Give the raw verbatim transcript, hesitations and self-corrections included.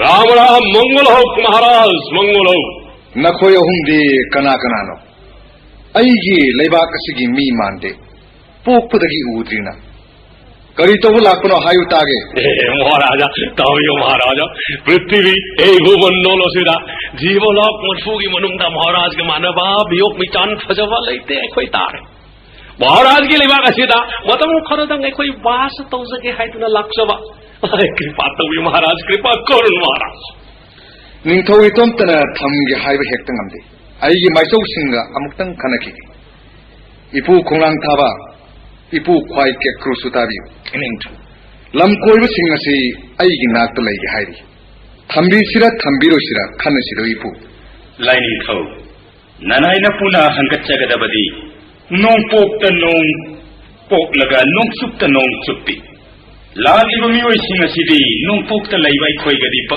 ꯔꯥꯝ ꯔꯥꯝ, ꯃꯪꯒꯣꯜ ꯍꯧ ꯃꯍꯥꯔꯥꯖ, ꯃꯪꯒꯣꯜ ꯍꯧ꯫ ꯅꯈꯣꯏ ꯑꯍꯨꯝꯗꯤ ꯀꯅꯥ ꯀꯅꯥꯅꯣ? ꯑꯩꯒꯤ ꯂꯩꯕꯥꯛ ꯑꯁꯤꯒꯤ ꯃꯤ ꯃꯥꯟꯗꯦ, ꯄꯣꯛꯄꯗꯒꯤ ꯎꯗ꯭ꯔꯤꯅ꯫ ꯀꯔꯤ ꯇꯧꯕ ꯂꯥꯛꯄꯅꯣ ꯍꯥꯏꯌꯨ ꯇꯥꯒꯦ꯫ ꯑꯦ, ꯃꯍꯥꯔꯥꯖꯥ, ꯇꯥꯕꯤꯌꯨ ꯃꯍꯥꯔꯥꯖꯥ, ꯄ꯭ꯔꯤꯊꯤꯕꯤ, ꯑꯩ ꯚꯨꯕꯟꯗꯣꯜ ꯑꯁꯤꯗ ꯖꯤꯕ ꯂꯣꯛ ꯃꯔꯐꯨꯒꯤ ꯃꯅꯨꯡꯗ ꯃꯍꯥꯔꯥꯖꯒ ꯃꯥꯟꯅꯕ ꯃꯤꯑꯣꯛ ꯃꯤꯆꯥꯟ ꯐꯖꯕ ꯂꯩꯇꯦ ꯑꯩꯈꯣꯏ ꯇꯥꯔꯦ꯫ ꯃꯍꯥꯔꯥꯖꯒꯤ ꯂꯩꯕꯥꯛ ꯑꯁꯤꯗ ꯃꯇꯝ ꯈꯔꯗꯪ ꯑꯩꯈꯣꯏ ꯕꯥꯁ ꯇꯧꯖꯒꯦ ꯍꯥꯏꯗꯨꯅ ꯂꯥꯛꯆꯕ꯫ ꯑꯩ ꯀ꯭ꯔꯤꯄꯥ ꯇꯧꯕꯤꯌꯨ ꯃꯍꯥꯔꯥꯖ, ꯀ꯭ꯔꯤꯄꯥ ꯀꯔꯨꯟ ꯃꯍꯥꯔꯥꯖ꯫ ꯅꯤꯡꯊꯧ ꯏꯇꯣꯝꯇꯅ ꯊꯝꯒꯦ ꯍꯥꯏꯕ ꯍꯦꯛꯇ ꯉꯝꯗꯦ꯫ ꯑꯩꯒꯤ ꯃꯥꯏꯆꯧꯁꯤꯡꯒ ꯑꯃꯨꯛꯇꯪ ꯈꯟꯅꯈꯤꯒꯦ꯫ ꯏꯄꯨ ꯈꯣꯡꯅꯥꯡ ꯊꯥꯕ, ꯏꯄꯨ ꯈ꯭ꯋꯥꯏ ꯀꯦꯀ꯭ꯔꯨꯁꯨ ꯇꯥꯕꯤꯌꯨ꯫ ꯏꯅꯤꯡꯊꯧ꯫ ꯂꯝ ꯀꯣꯏꯕꯁꯤꯡ ꯑꯁꯤ ꯑꯩꯒꯤ ꯅꯥꯛꯇ ꯂꯩꯒꯦ ꯍꯥꯏꯔꯤ꯫ ꯊꯝꯕꯤꯁꯤꯔ ꯊꯝꯕꯤꯔꯣꯏꯁꯤꯔ ꯈꯟꯅꯁꯤꯔꯣ ꯏꯄꯨ? ꯂꯥꯏꯅꯤꯡꯊꯧ, ꯅꯅꯥꯏ ꯅꯄꯨꯅ ꯍꯪꯒꯠꯆꯒꯗꯕꯗꯤ ꯅꯣꯡꯄꯣꯛꯇ ꯅꯣꯡ ꯄꯣꯛꯂꯒ ꯅꯣꯡꯆꯨꯞꯇ ꯅꯣꯡ ꯆꯨꯞꯄꯤ꯫ ꯂꯥꯛꯂꯤꯕ ꯃꯤꯑꯣꯏꯁꯤꯡ ꯑꯁꯤꯗꯤ ꯅꯣꯡꯄꯣꯛꯇ ꯂꯩꯕ ꯑꯩꯈꯣꯏꯒꯗꯤ